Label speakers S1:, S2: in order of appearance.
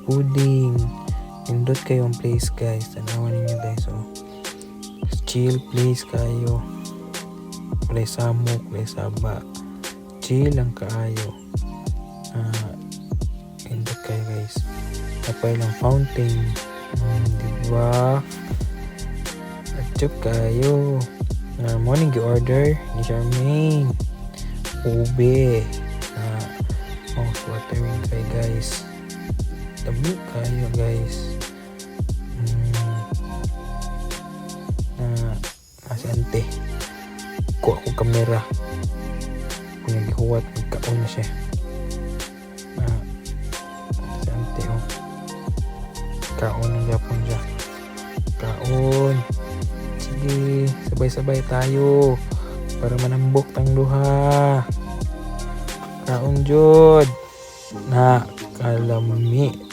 S1: Puding. Nindot kaayo ang place, guys. Tanawan ninyo, guys, oh. Chill place kaayo. Walay samok, walay saba. Chill lang kaayo. Ah, nindot kaayo, guys. Naa pay ilang fountain. Di ba? Atyok kaayo. Na mao ning gi-order ni Charmaine. Ube. Ah, mouth watering kaayo, guys. Dami kaayo, guys. Na si ante. Kuha ko kamera. Kung nagihuwat, magkaon na siya. Na si ante, oh. Kaon na gyapon siya. Kaon. Sige, sabay-sabay tayo para manambok tang duha. Kaon jud. Na kalami.